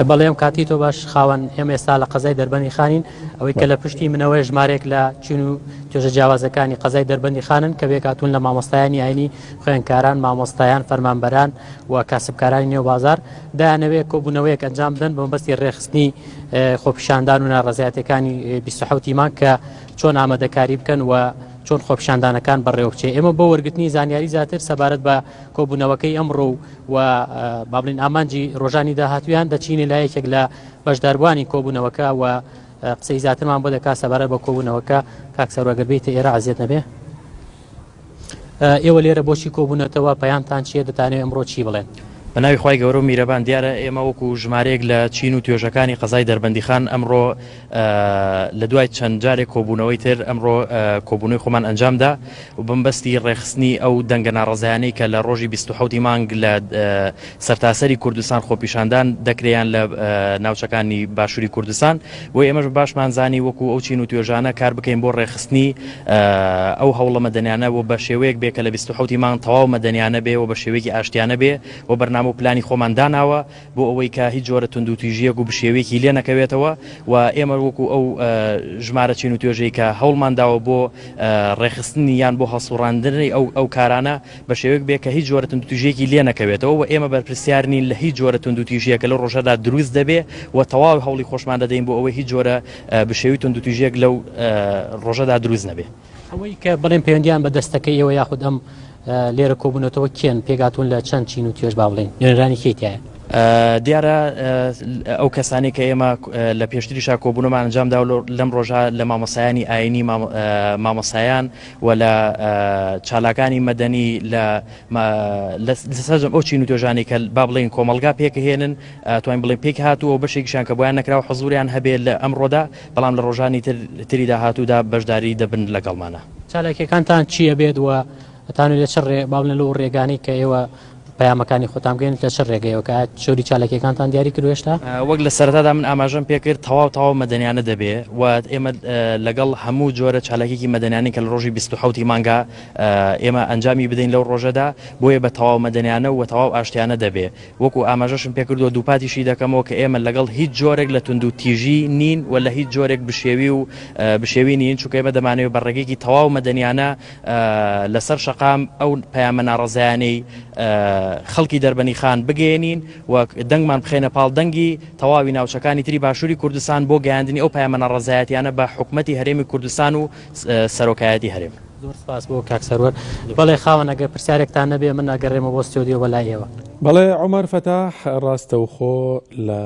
بەڵێ ئەم کاتی تۆ باش خاوەن ئێمە ئێستا لە قەزای دەربەندی خانین ئەوەی کە لە پشتی منەوەی ژمارێک لە چین و توێژە جیاوازەکانی قەزای دەربەندی خانن کە پێکهاتوون لە مامۆستایانی ئاینی خوێندکاران مامۆستایان فەرمانبەران و کاسبکارانی نێو بازار دەیانەوێت کۆبوونەوەیەک ئەنجام بدەن بە مەبەستی ڕێکخستنی خۆپیشاندان و ناڕەزایەتیەکانی 27 مانگ کە چۆن ئامادەکاری بکەن و چۆن خۆپیشاندانەکان بەڕێوەبچێ ئێمە بۆ وەرگرتنی زانیاری زیاتر سەبارەت بە کۆبوونەوەکەی ئەمڕۆ و و با بڵێین ئامانجی ڕۆژانی داهاتوویان دەچینە لای یەکێک لە بەشداربووانی کۆبوونەوەکە و قسەی زیاترمان بۆ دەکات سەبارەت بە کۆبوونەوەکە کاک سەروەر گەر بێیتە ئێرە ئەزیەت نەبێ ئێوە لێرە بۆچی کۆبوونەتەوە پەیامتان چییە دەتانەوێت ئەمڕۆ چی بڵێن؟ بە ناوی خوای گەورە و میرەبان دیارە ئێمە وەکو ژمارەیەک لە چین و توێژەکانی قەزای دەربەندیخان ئەمڕۆ لە دوای چەند جارێک کۆبوونەوەی تر ئەمڕۆ کۆبوونەوەی خۆمان ئەنجامدا و بەمبەستی ڕێکخستنی ئەو دەنگە ناڕەزایانەی کە لە ڕۆژی 27 ی مانگ لە سەرتاسەری کوردستان خۆپیشاندان دەکرێیان لە ناوچەکانی باشووری کوردستان بۆ ئێمەش باشمان زانی وەکو ئەو چین و توێژانە کار بکەین بۆ ڕێکخستنی ئەو هەوڵە مەدەنیانە و بە شێوەیەک بێ کە لە 27 ی مانگ تەواو مەدەنیانە بێ و بە شێوەیەکی ئاشتیانە بێ و بەرنامە و پلانی خۆمان داناوە بۆ ئەوەی کە هیچ جۆرە توندوتیژییەک و بشێویەکی لێ نەکەوێتەوە و ئێمە وەکو ئەو ژمارە چین و توێژەی کە هەوڵمان داوە بۆ ڕێکخستنی یان بۆ هەڵسوڕاندنی ئەو ئەو کارانە بە شێوەیەک بێ کە هیچ جۆرە توندوتیژییەکی لێ نەکەوێتەوە و ئێمە بەرپرسیار نین لە هیچ جۆرە توندوتیژییەک کە لەو ڕۆژەدا دروست دەبێ و تەواو هەوڵی خۆشمان دەدەین بۆ ئەوەی هیچ جۆرە بشێوی توندوتیژییەک لەو ڕۆژەدا دروست نەبێ. ئەوەی کە بڵێن پەیوەندیان بە دەستەکەی ئێوە یاخود ئەم لێرە کۆبوونەتەوە کێن پێکهاتوون لە چەند چین و توێژ با بڵێین نوێنەرانی کێی تایە؟ دیارە ئەو کەسانی کە ئێمە لە پێشتریشا کۆبوونەمان ئەنجام دا لەم ڕۆژە لە مامۆسایانی ئاینی مامۆسایان و لە چالاکانی مەدەنی لە سەرجەم ئەو چین و توێژانەی کە با بڵێین کۆمەڵگا پێکهێنن توانین بڵێن پێک هاتووە و بەشێکیشیان کە بۆیان نەکراوە حزوریان هەبێت لە ئەمڕۆدا بەڵام لە ڕۆژانی تر تری داهاتوودا بەشداری دەبن لەگەڵمانا. چالاکیەکانتان چی ئەبێت و ئەتانەوێت لە چ ڕێ با بڵێن لەو ڕێگانەی کە ئێوە پەیامەکانی خۆتان بگەێنن لە چ ڕێگەیەوە کە چۆری چالاکیەکانتان دیاری کردووە هێشتا؟ وەک لە سەرەتادا من ئاماژەم پێکرد تەواو تەواو مەدەنیانە دەبێ و ئێمە لەگەڵ هەموو جۆرە چالاکیەکی مەدەنیانەی کە لە ڕۆژی 27 ی مانگا ئێمە ئەنجامی بدەین لەو ڕۆژەدا بۆیە بە تەواو مەدەنیانە و تەواو ئاشتیانە دەبێ وەکو ئاماژەشم پێکردووە دووپاتیشی دەکەمەوە کە ئێمە لەگەڵ هیچ جۆرێک لە توندوتیژی نین و لە هیچ جۆرێک بشێوی و بشێوی نین، چونکە ئێمە دەمانەوێت بە ڕێگەیەکی تەواو مەدەنیانە لەسەر شەقام ئەو پەیامە ناڕەزایانەی خەڵکی دەربەنیخان بگەیەنین و دەنگمان بخەینە پاڵ دەنگی تەواوی ناوچەکانی تری باشووری کوردستان بۆ گەیاندنی ئەو پەیامە ناڕەزایەتیانە بە حکومەتی هەرێمی کوردستان و سەرۆکایەتی هەرێم. زۆر سپاس بۆ کاک سەروەر. بەڵێ خاوەن ئەگەر پرسیارێکتان نەبێ من ئەگەڕێمەوە بۆ ستۆدیۆ بۆ لای ئێوە. بەڵێ عومەر فەتاح ڕاستەوخۆ لە.